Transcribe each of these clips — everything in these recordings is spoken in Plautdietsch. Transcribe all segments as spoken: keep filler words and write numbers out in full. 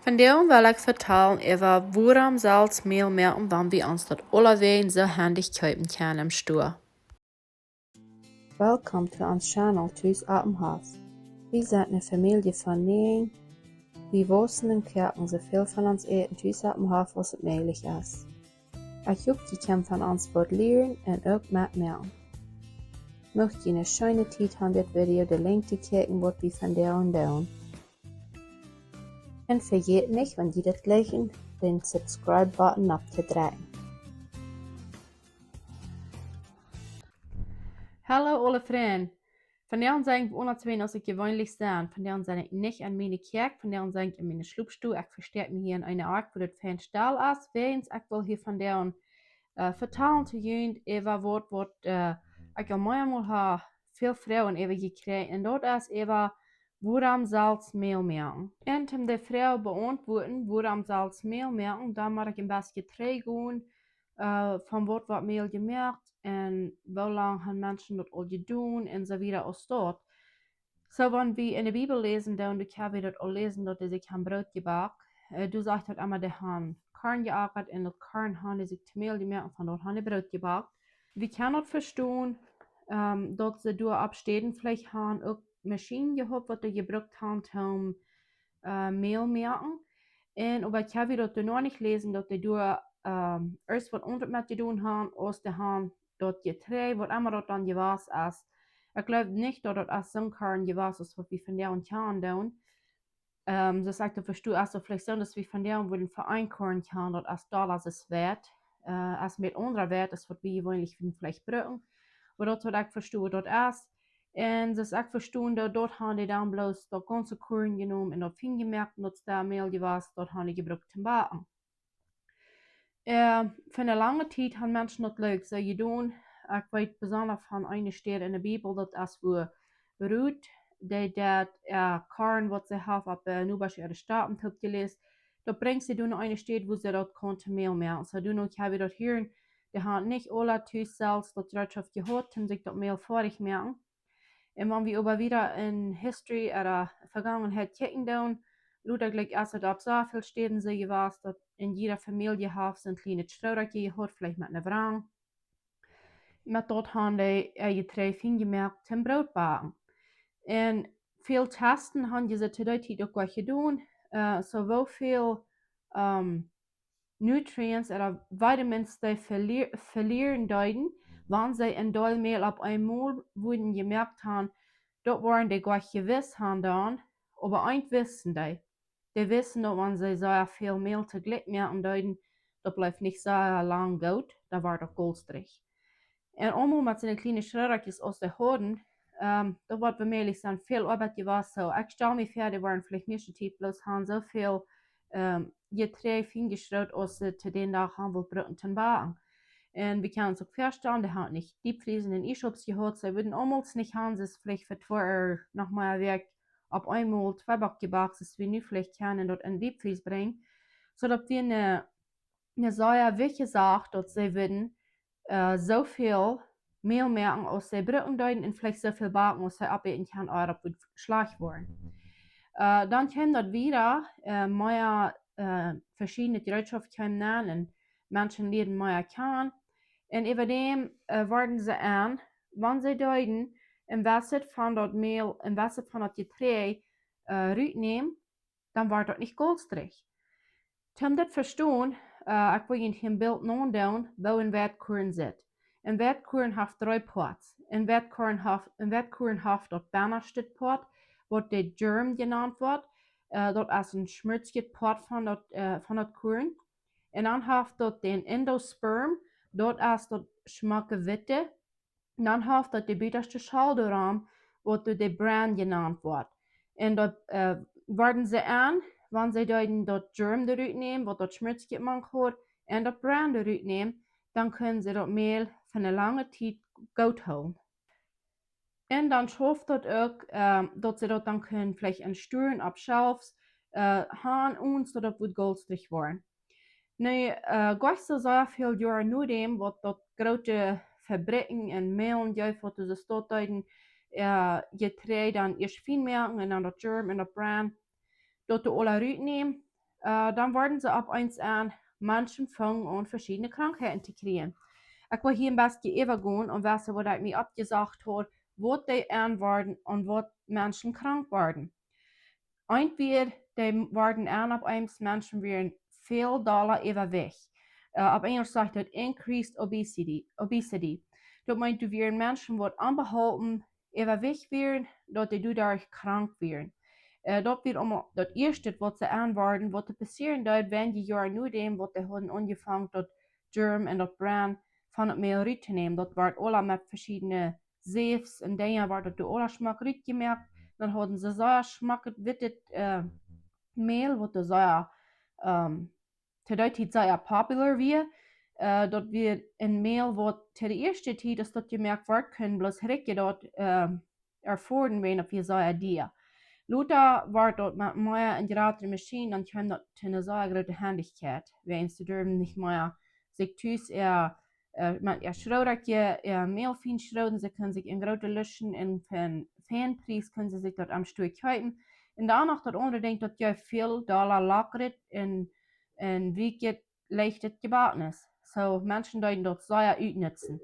Vondoag well ekj vetalen äwa wuarom selfst Mäl moaken, wan wie ons daut aulawäajen soo hendich kjeepen kjennen em Stua. Welcome to ons channel Tus oppem Hoff. Wie sent eene Famielje von näajen. Wie wausen un koaken soo väl von ons Äten tus oppem Hoff aus et mäajlich es. Ekj hop, jie kjennen von ons waut lieren un uk metmoaken. Mucht jie eene scheene Tiet haben, dit Video de Lenjd to kjikjen, waut wie vondoag doonen. Un vejät nich, wan jie daut jlikjen, dän Subscribe-Button opptodrekjen. Hallo aule Frind. Vondoag sie ekj aundasch aus ekj jeweenlich sie. Vondoag sie ekj nich en miene Kjäakj, vondoag sie ekj en miene Schlopstow. Ekj vestäak mie hia en eene Oak, wua daut fein stell es. Wäajens ekj well hia vondoag äh, vetalen to junt äwa waut, waut, äh, ekj aul meamol ha väl Froagen äwa jekjräajen. Un daut es äwa, wuarom selfst Mäl moaken? Un om de Froag beauntwuaden, wuarom selfst Mäl moaken, dan mott ekj een bät trigjgonen, äh, von waut woat Mäl jemoakt un woo lang haben Menschen daut aul jedonen un soo wieda aus daut. Soo, wan wie en de Bibel läsen, dan, dan kjenn wie daut aul läsen, daut dee sikj haben Broot jebackt. Äh, doa sajcht daut emma, dee haben Korn jeakat un daut Korn haben dee sikj to Mäl jemoakt, von daut haben dee Broot jebackt. Wie kjennen daut vestonen, ähm, daut see doa opp Städen veleicht haben uk Maschienen jehaut, waut dee jebrukt haben toom, äh, Mäl moaken. Un oba ekj hab hia daut noch nich jeläsen, daut dee doa, ähm, ieescht waut aundret met jedonen haben, aus dee haben daut Jeträajd, waut emma daut dan jewast es. Ekj jleew nich, daut daut aus soon Korn jewast es, waut wie vondoag kjanen doonen. Ähm, soo aus ekj daut vesto, es daut veleicht soo, daut wie vondoag wudden fa een Korn kjanen, daut es dolla aus Weit, äh, aus met aundre Weit, aus waut wie jeweenlich wudden veleicht brucken. Oba daut, waut ekj vesto, daut es. Un soo aus ekj vesto, daut, daut haben dee dan bloos daut gaunze Korn jenomen un daut fien jemoakt un daut es dan Mäl jewast, daut haben dee jebrukt toom backen. Äh, fa eene lange Tiet haben Menschen daut uk soo jedonen. Ekj weet besonda von eene Städ en de Bibel, daut es wua Ruth, dee daut, äh, Korn, waut see haud opp, äh, Nobasch äare Stapen toopjeläst, daut brinjt see doa no eene Städ, wua see daut kunn to Mäl moaken. Soo, doa no hab wie daut hia, dee haben nich aule tus selfst daut Jereetschoft jehaut, om sikj daut Mäl foadich moaken. Un wan wie oba wieda en History, ooda Vegangenheit, kjikjen doonen, lot ekj jlikj, aus daut opp soo väl Städen soo jewast, daut en jiede Famielje haud soon kjlienet Schroodakje jehaut, veleicht met eene Wrang. Met daut haben dee, äh, Jeträajd fien jemoakt toom Broot backen. Un väl Testen haben see to dee Tiet uk waut jedonen, äh, soo woo väl, ähm, nutrients ooda vitamins dee velier-, velieren deeden, wan see een Deel Mäl opp eemol wudden jemoakt haben, daut woaren dee goanich jewist haben dan, oba eent wisten dee. Dee wisten daut wan see soo väl Mäl toojlikj moaken deeden, daut bleef nich soo lang goot, dan wort daut golstrich. Un aulemol met soone kjliene Schroodakjes aus dee hauden, ähm, daut woat woamäajlich soo väl Oabeit jewast. Soo, ekj stal mie väa, dee woaren veleicht mieeschte Tiet bloos haben soo väl, ähm, Jeträajd fien jeschroot aus see to dän Dach haben wullen brucken toom backen. Un wie kjennen ons uk väastalen, dee haben nich Deepfreezer un Iesschaups jehaut, see wudden aulemol nich haben, see veleicht fa twee Uhr noch mau wajch opp eemol twee Back jebackt, soo aus wie nu veleicht kjennen daut en Deepfreezer brinjen. Soo daut wia eene, eene sea wichtje Sach, daut see wudden äh, soo väl Mäl moaken aus see brucken deeden un veleicht soo väl backen aus see oppeten kjennen, ooda daut wudd schlajcht woaren. Äh, dan kjeem daut wieda, äh, mea, äh, veschiedne Jereetschoft kjeem aun un Menschen lieeden mea kjanen. Un äwadäm, äh, worden see aun, wan see deeden een bät von daut Mäl, een bät von daut Jeträajd, äh, rutnämen, dan wort daut nich golstrich. Toom daut vestonen, äh, ekj well junt hia een Bilt naundoonen, woo een Weitkorn sitt. Een Weitkorn haft dree Parts. Een Weitkorn haft, een Weitkorn haft daut bennaschte Part, waut de Germ jenant woat. Äh, daut es een schmutzjet Part von daut, äh, von daut Korn. Un dan haft daut dän Endosperm, daut es daut schmocke witte. Dan haft daut de butaschte Schal doarom, waut doa de Bran jenant woat. Un daut, äh, worden see aun, wan see deeden daut Germ doarut nämen, waut daut schmutzje mank haud, un daut Bran doarut nämen, dan kunnen see daut Mäl fa eene lange Tiet goot hoolen. Un dan schauft daut uk, äh, daut see daut dan kunnen veleicht enstoaren opp Shelves, äh, haben, onen daut daut wudd golstrich woaren. Nu, äh, goanich soo sea väl Joaren nodäm, waut daut groote Fabrikjen un Mälen jeef, waut dise Staut deeden, äh, Jeträajd dan ieescht fien moaken un dan daut Germ un daut Bran, daut doa aula rutnämen, äh, dan worden see opp eemol aun, Menschen fungen aun veschiedne Krankheiten to kjrieen. Ekj well hia een bät äwagonen un wiesen, waut ekj mie oppjesacht haud, waut dee aun worden un waut Menschen krank worden. Eent wia, dee worden aun opp eemol, Menschen wieren väl dolla äwawicht. Äh, opp Enjelsch sajcht daut increased obesity. obesity. Daut meent, doa wieren Menschen, waut onbeholpen äwawicht wieren, daut dee doaderch krank wieren. Äh, daut wia emma daut ieeschte, waut see aun worden, waut doa passieren deed, wan dee Joaren no däm, waut dee hauden aunjefongen, daut Germ un daut Bran von daut Mäl rut to nämen. Daut wort aula met veschiedne Säfs un Dinja, wort daut doa aula schmock rutjemoakt. Dan hauden see sea schmocket wittet, äh, Mäl, waut doa sea, ähm, to dee Tiet sea popular wia. Äh, daut wia een Mäl, waut to de ieeschte Tiet, aus daut jemoakt wort, kunnen bloos Rikje daut, äh, erfoaren, wan daut wia sea dia. Lota wort daut met mea un jratre Maschien, dan kjeem daut to eene sea groote Hendichkjeit. Wäajens see durwen nich mea sikj tus äa, äh, met äa Schroodakje, äa Mäl fein schrooden, see kunnen sikj een groote Luschen un von, von Pries kunnen see sikj daut aum Stua kjeepen. Un dan noch daut aundre Dinkj, daut je väl dolla lockret un, un wieekjet, leichtet Jebaknis. Soo, Menschen deeden daut sea utnutzen.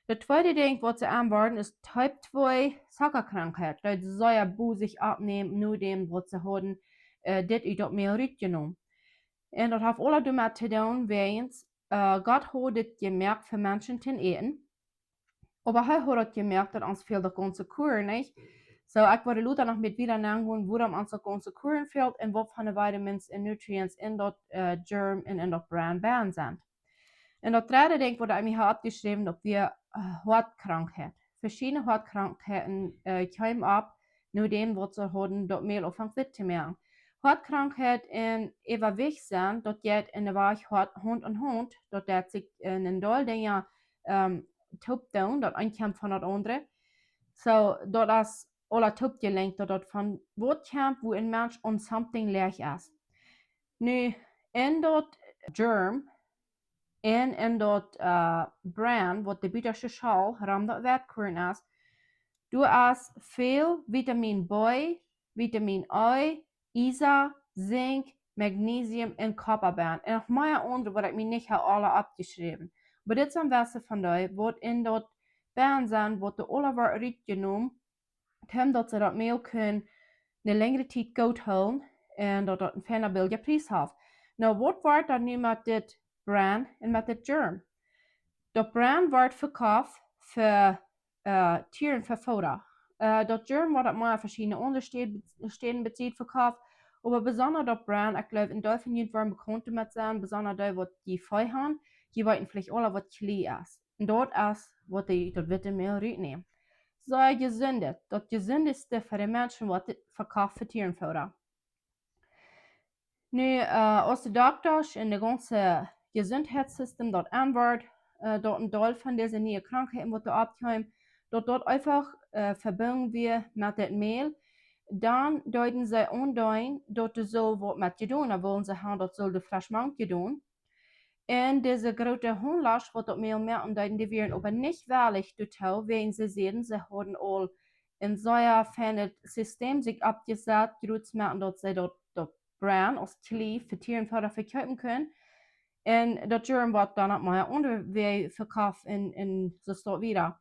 Daut tweede Dinkj, waut see aun worden, es Type twee Zuckerkrankheit. Daut sea bosich oppnämen, no däm, waut see hauden, äh, dit ut daut Mäl rutjenomen. Un daut haft aula doamet to doonen, wäajens, äh, Gott haud dit jemoakt fa Menschen to äten. Oba hee haud daut jemoakt, daut ons fält daut gaunze Kuarn, nich? Soo, ekj wull lota noch met wieda nengonen, wuarom ons daut gaunze Kuarn fält un waut fa Vitamins un Nutrients en daut, äh, Germ un en daut Bran bennen sent. Un daut dredde Dinkj, waut ekj mie haud oppjeschräwen, daut wia, äh, Hoatkrankheit. Veschiedne Hoatkrankheiten, äh, kjeemen opp, no däm, waut see hauden daut Mäl aunjefongen witt to moaken. Hoatkrankheit un Äwawicht sennen, daut jeit en de Wajch Hoat, Haunt aun Haunt, daut deit sikj en een Deel Dinja, ähm, toop doonen, daut eent kjemt von daut aundre. Soo, daut es aula toop jelenkt, daut daut von waut kjemt, wua een Mensch aun something läach es. Nu, en daut Germ, un en daut, äh, Bran, waut de butasche Schol, rom daut Weitkuarn es, doa es väl Vitamin B, Vitamin E, Iesa, Zinkj, Magnesium un Koppa bennen. Un noch mea aundre, waut ekj mie nich hab aula oppjeschräwen. Oba dit sent wesse von dee, waut en daut bennen sent, waut doa aula wort rutjenomen, toom daut see daut Mäl kunnen eene lenjre Tiet goot hoolen un daut daut een feina billja Pries haft. Nu, waut wort dan nu met dit Bran un met dit Germ? Daut Bran wort vekoft fa, äh, Tieren fa Fooda. Äh, daut Germ wort opp mea veschiedne aundre Städ-, Städen bie sikj vekoft, oba besonda daut Bran, ekj jleew, een Deel von junt woaren bekaunt doamet sennen, besonda dee, waut dee Vee haben, dee weeten veleicht aula, waut Kjlie es. Un daut es, waut dee daut witte Mäl rutnämen. Soo, jesundet, daut jesundeste fa de Menschen, waut dit vekoft fa Tierenfooda. Nu, äh, aus de Doktasch un de gaunze Jesuntheitssystem daut aunwort, äh, daut een Deel von dise niee Krankheiten, waut doa oppkjeem, daut daut eefach, äh, vebungen wia met daut Mäl, dan deeden see aundeenen, daut doa sull waut met jedonen woaren, see haben daut sull doa fresch mank jedonen. Un dise groote Haundlasch, waut daut Mäl moaken deeden, dee wieren oba nich wellich doatoo, wäajen see säden, see hauden aul een sea feinet System sikj oppjesat, jrods moaken, daut see daut, daut Bran aus Kjlie fa Tierenfooda vekjeepen kunnen. Un daut Germ wort dan opp mea aundre Wäaj vekoft un, un soo wieda.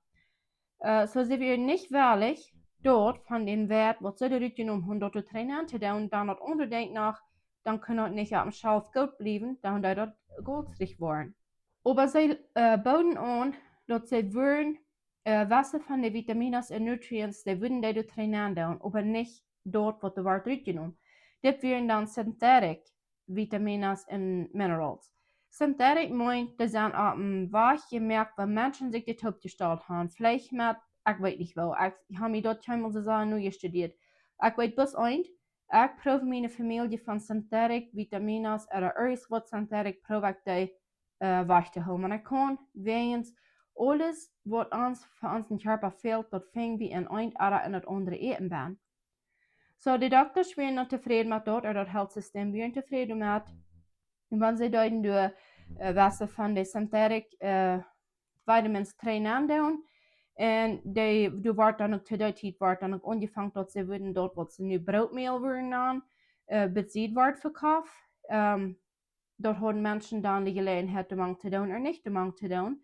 Äh, soo see wieren nich wellich, daut von dän Weit, waut see doa rutjenomen haben, daut doa trigj nenn to doonen, dan daut aundre Dinkj noch, dan kunn daut nich oppem Schelf goot bliewen, dan deed daut goltrich woaren. Oba see, äh, booden aun, daut see wudden, äh, wesse von de Vitaminas un Nutrients, see wudden dee doa trigj nenn doonen, oba nich daut, waut doa wort rutjenomen. Dit wieren dan synthetic Vitaminas un Minerals. Synthetic meent, dee sent opp een Wajch jemoakt, waut Menschen sikj dit toopjestalt haben. Veleicht met, ekj weet nich woo, ekj hab mie daut kjeenmol soo sea nojestudieet. Ekj weet bloos eent, ekj proow miene Famielje von synthetic Vitaminas ooda irjent waut synthetic proow ekj dee, äh, wajch to hoolen. Wan ekj kaun, wäajens aules, waut ons, fa onsen Kjarpa fält, daut finj wie en eent ooda en daut aundre Äten benn. Soo, de Doktasch wieren noch tofräd met daut, ooda daut Health System wieren tofräd doamet. Un wan see deeden doa, äh, wesse von de synthetic, äh, Vitamins trigj nenn doonen. Un dee, doa wort dan uk, to dee Tiet wort dan uk aunjefongen, daut see wudden daut, waut see nu Brootmäl wudden nanen, äh, bie sikj wort vekoft. Ähm, daut hauden Menschen dan de Jeläajenheit, doamank to doonen ooda nich doamank to doonen.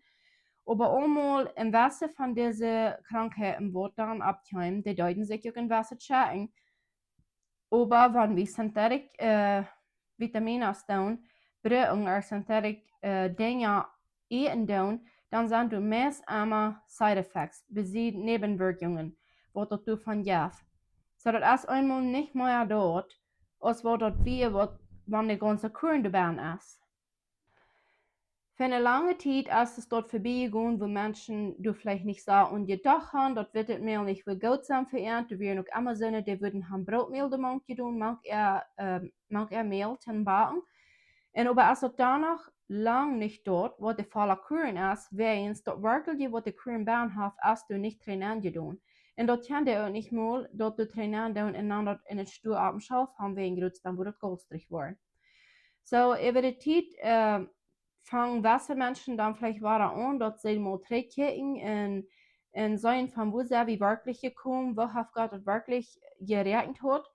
Oba emol en wese von dise Krankheiten, waut dan oppkjeemen, dee deeden sikj uk en wese checken. Oba wan wie synthetic, äh, Vitaminen doonen, brucken ooda synthetic, äh, Dinja äten doonen, dan sent doa meist emma side effects, besied Nebenwirkungen, waut daut doavon jeft. Soo daut es eemol nich mea doa, aus waut daut wia, waut, wan de gaunze Kuren doabie es. Fa eene lange Tiet es daut vebiejegone, wua Menschen doa veleicht nich soo aun jedocht haben, daut wia daut Mäl nich wua goot sennen fa an, doa wieren uk emma soone, dee wudden haben Brootmäl doamank jedonen, mank äa, äh, mank äa Mäl toom backen. Un oba es daut dan noch lang nich doa, waut de volle Kuren es, wäajens daut werkjlich waut de Kuren bie haft, es doa nich trigj nenjedonen. Un daut kaun dee uk nich mol, daut doa trigj nendoonen un dan daut en de Stua opp dän Schauf haben, wäajens jrots dan wudd daut golstrich woaren. Soo, äwa de Tiet, äh, fangen wese Menschen dan veleicht wada aun, daut see mol trigjkjikjen un, un seenen von wua sent wie werkjlich jekomen, woo haft Gott daut werkjlich jeräakjent haft.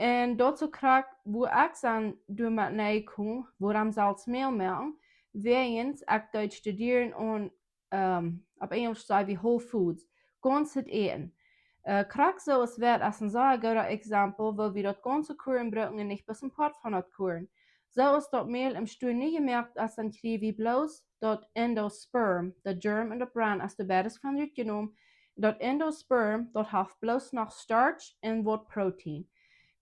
Un daut es uk krakjt, wua ekj sie doamet nenjekomen, wuarom selfst Mäl moaken, wäajens ekj deed studieren aun, ähm, opp Enjlisch saj wie Whole Foods, gaunzet Äten. Äh, krakjt soo es, wia daut een sea goodet Exempel, wua wie daut gaunze Kuren brucken un nich bloos een Poat von daut Kuren. Soo aus daut Mäl em Stua nich jemoakt es, dan kjrie wie bloos daut Endosperm, daut Germ un daut Bran, es doa beides von rutjenomen. Daut Endosperm, daut haft bloos noch Starch un waut Protein.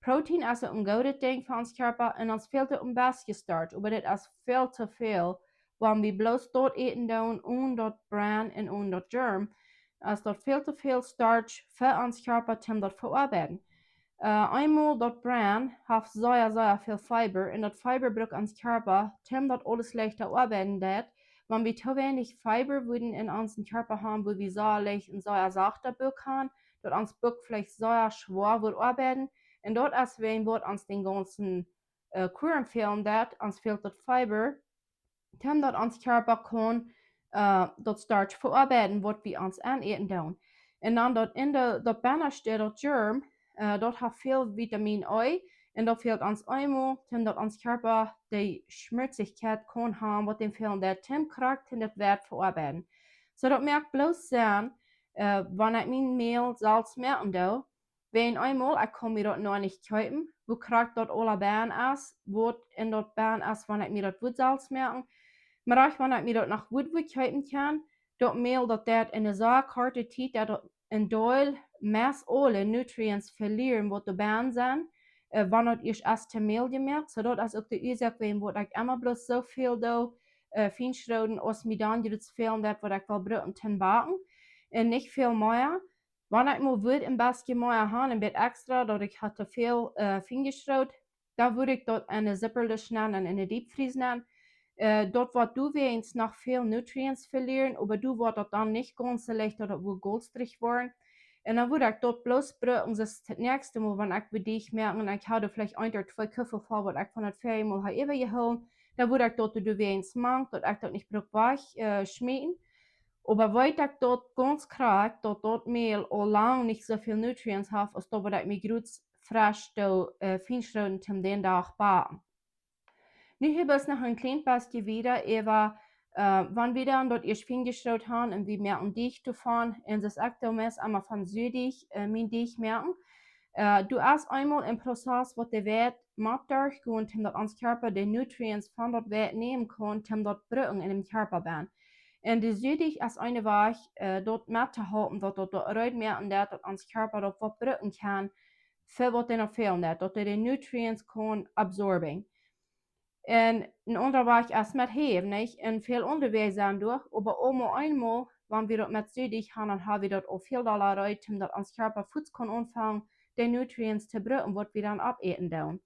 Protein es uk een goodet Dinkj fa ons Kjarpa un ons fält uk een bät Starch, oba dit es väl to väl, wan wie bloos daut äten doonen, onen daut Bran un onen daut Germ, es daut väl to väl Starch fa ons Kjarpa, toom daut veoabeiden. Äh, eemol daut Bran haft sea, sea väl Fiber, un daut Fiber brukt ons Kjarpa, toom daut aules leichta oabeiden deit. Wan wie to weinich Fiber wudden en onsen Kjarpa haben, wua wie sea leicht een sea sachtet Buak haben, daut ons Buak veleicht sea schwoa wudd oabeiden, un daut es wäajen waut ons dän gaunzen, äh, Kuren fälen deit, ons fält daut Fiber, toom daut ons Kjarpa kaun, äh, daut Starch veoabeiden, waut wie ons enäten doonen. Un dan daut Ende, daut bennaschte, daut Germ, äh, daut haft väl Vitamin E, un daut fält ons eemol, toom daut ons Kjarpa de Schmelzichkjeit kaun haben, waut däm fälen deit, toom krakjt toom daut wada veoabeiden. Soo daut moakt bloos Senn, äh, wan ekj mien Mäl selfst moaken doo, wäajen eemol, ekj kaun mie daut noch nich kjeepen, woo krakjt daut aula bie es, waut en daut bie es, wan ekj mie daut wudd selfst moaken. Oba uk wan ekj mie daut noch wudd, wudd kjeepen kaun, daut Mäl daut deit en eene sea korte Tiet, daut daut een Deel, meist aule Nutrients velieren, waut doa bie sent, äh, wan daut ieescht es toom Mäl jemoakt. Soo daut es uk de Uasoak, wäajen waut ekj emma bloos soo väl doo, äh, fienschroden, aus mie dan jrots fälen deit, waut ekj well brucken toom backen. Un nich väl mea. Wan ekj mol wudd een bät mea haben, een bät extra, daut ekj haud to väl, äh, fienjeschroot, dan wudd ekj daut en de Zipperdisch nämen un en de Deepfries nämen. Äh, daut woat doawäajen noch väl Nutrients velieren, oba doa woat daut dan nich gaunz soo leicht, daut daut wudd golstrich woaren. Un dan wudd ekj daut bloos brucken, soo daut näakjste Mol, wan ekj wada Deajch moak, un ekj haud veleicht een ooda twee Kuffel voll, waut ekj von daut väaje Mol haud äwajehoolen, dan wudd ekj daut doawäajen mank, daut ekj daut nich bruck wajch, äh, schmieten. Oba weet ekj daut gaunz krakjt, daut daut Mäl aul lang nich soo väl Nutrients haft, aus daut waut ekj mie jrots fresch doo, äh, fienschroden toom dän Dach backen. Nu hia es noch een kjlien bät wieda äwa, äh, wan wie dan daut ieescht fienjeschroot haben un wie moaken Deajch doavon, un soo aus ekj doo meist emma von Suadeajch, äh, mien Deajch moaken. Äh, doa es eemol een Prozess, waut de Weit mott derchgonen, toom daut ons Kjarpa de Nutrients von daut Weit nämen kaun, toom daut brucken en däm Kjarpa bie. Un de Suadeajch es een Wajch, äh, daut mettohalpen, daut daut, daut reed moaken deit, daut ons Kjarpa daut waut brucken kaun, fa waut dee noch fälen deit, daut dee de Nutrients kaun absorben. Un een aundra Wajch es met Hew, nich? Un väl aundre Wäaj sent doa, oba emma eemol, wan wie daut met Suadeajch haben, dan haben wie daut aul väl dolla reed, toom daut ons Kjarpa fuaz kaun aunfangen, de Nutrients to brucken, waut wie dan oppäten doonen.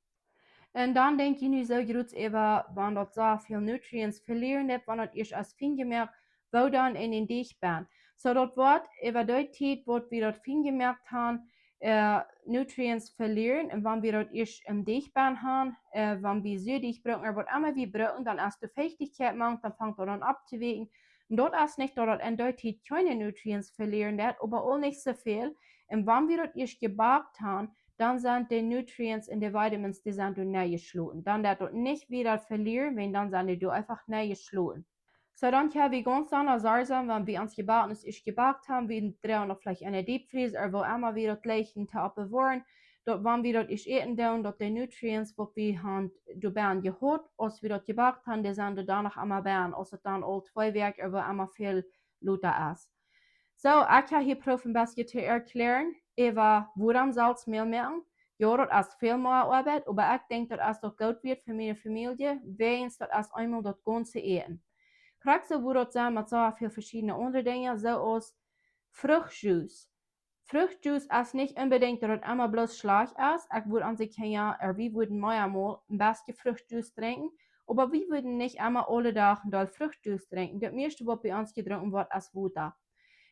Un dan denkj jie nu soo jrots äwa, wan daut soo väl Nutrients velieren deit, wan daut ieescht es fienjemoakt, woo dan en dän Deajch bie. Soo daut woat äwa dee Tiet, waut wie daut fienjemoakt haben, äh, Nutrients velieren. Un wan wie daut ieescht em Deajch bie haben, äh, wan wie Suadeajch brucken, ooda waut emma wie brucken, dan es de Feuchtigkeit mank, dan fangt daut aun opptowäakjen. Un daut es nich, daut daut en dee Tiet kjeene Nutrients velieren deit, oba aul nich soo väl. Un wan wie daut ieescht jebackt haben, dan sent de nutrients un de vitamins, dee sent doa nenjeschloten. Dan deit daut nich wieda velieren, wiels dan sent dee doa eefach nenjeschloten. Soo dan kjenn wie gaunz aundasch sennen, wan wie ons Jebacktet ieescht jebackt haben, wie droagen daut veleicht enne Deepfreezer, ooda wua emma wie daut jlikjen to oppbewoaren, daut wan wie daut ieescht äten doonen, daut de nutrients, waut wie han doabennen jehaut, aus wie daut jebackt haben, dee sent doa noch emma bennen, aus et dan aul twee Wäakj ooda wua emma väl lota es. Soo, ekj hab hia prooft een bät to erkjläaren, äwa wuarom selfst Mäl moaken. Jo, daut es väl mea Oabeit, oba ekj denkj, daut es doch goot wieet fa miene Famielje, wiels daut es eemol daut gaunze Äten. Krakjt soo woat daut sennen met soo väl veschiedne aundre Dinja, soo aus Fruchtjuice. Fruchtjuice es nich onbedinjt, daut et emma bloos schlajcht es. Ekj wudd aun sikj, jo, ooda wie wudden mea mol een bät Fruchtjuice drinkjen, oba wie wudden nich emma aule Dach een Deel Fruchtjuice drinkjen. Daut mieeschte, waut bie ons jedrunken woat, es Wota.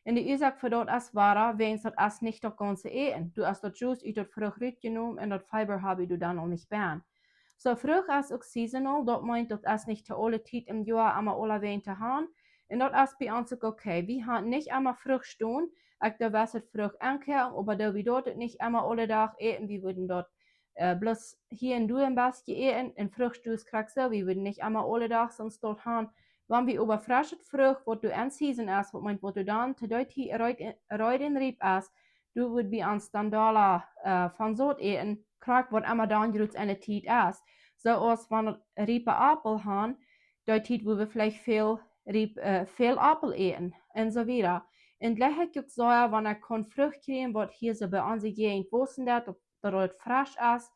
Un de Uasoak fa daut es wada, wiels daut es nich daut gaunze Äten. Doa es daut Juice ut daut Frucht rutjenomen un daut Fiber hab wie doa dan aul nich bennen. Soo, Frucht es uk seasonal, daut meent, daut es nich to aule Tiet em Joa emma aulawäajen to haben. Un daut es bie ons uk okay. Wie haben nich emma Frucht stonen. Ekj doo wesset Frucht enkoaken, oba daut wie daut nich emma aule Dach äten, wie wudden daut, äh, bloos hia un doa een bät äten. Un Fruchtjuice krakjt soo, wie wudden nich emma aule Dach soo daut haben. Wan wie oba freschet Frucht, waut doa en season es, waut meent, waut doa dan to dee Tiet reed un, reed un riep es, doa wudd wie ons dan dolla, äh, von soo äten, krakjt waut emma dan jrods enne Tiet es. Soo aus wan wie riepe Aupel haben, dee Tiet, wua wie veleicht väl riep, äh, väl Aupel äten un soo wieda. Un jlikj ekj uk soo, wan ekj kaun Frucht kjrieen, waut hia soo bie onse Jäajent wausen deit, daut, daut et fresch es.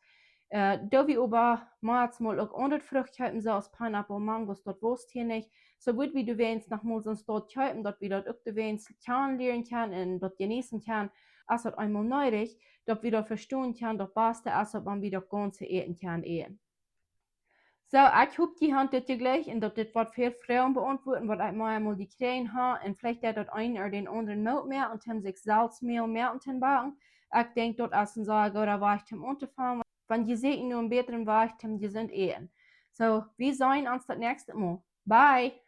Äh, doo wie oba meist mol uk aundret Frucht kjeepen, soo aus Pineapple, Mangos, daut waust hia nich. Soo wudd wie doawäajen noch mol soo een Stoot kjeepen, daut wie daut uk doawäajen kjanen lieren kjennen un daut jeneeten kjennen, aus daut eemol needich, daut wie daut vestonen kjennen, daut baste es, daut wan wie daut gaunze Äten kjennen äten. Soo, ekj hop, jie haben dit jejlikjt un daut dit waut väl Froagen beauntwuaden, waut ekj mie eemol jekjräajen hab. Un veleicht deit daut eenen ooda dän aundren Moot moaken, om sikj selfst Mäl moaken to backen. Ekj denkj, daut es een sea gooda Wajch om auntofangen, wan jie sieekjen no een bätren Wajch om jesunt äten. Soo, wie seenen ons daut näakjste Mol. Bye!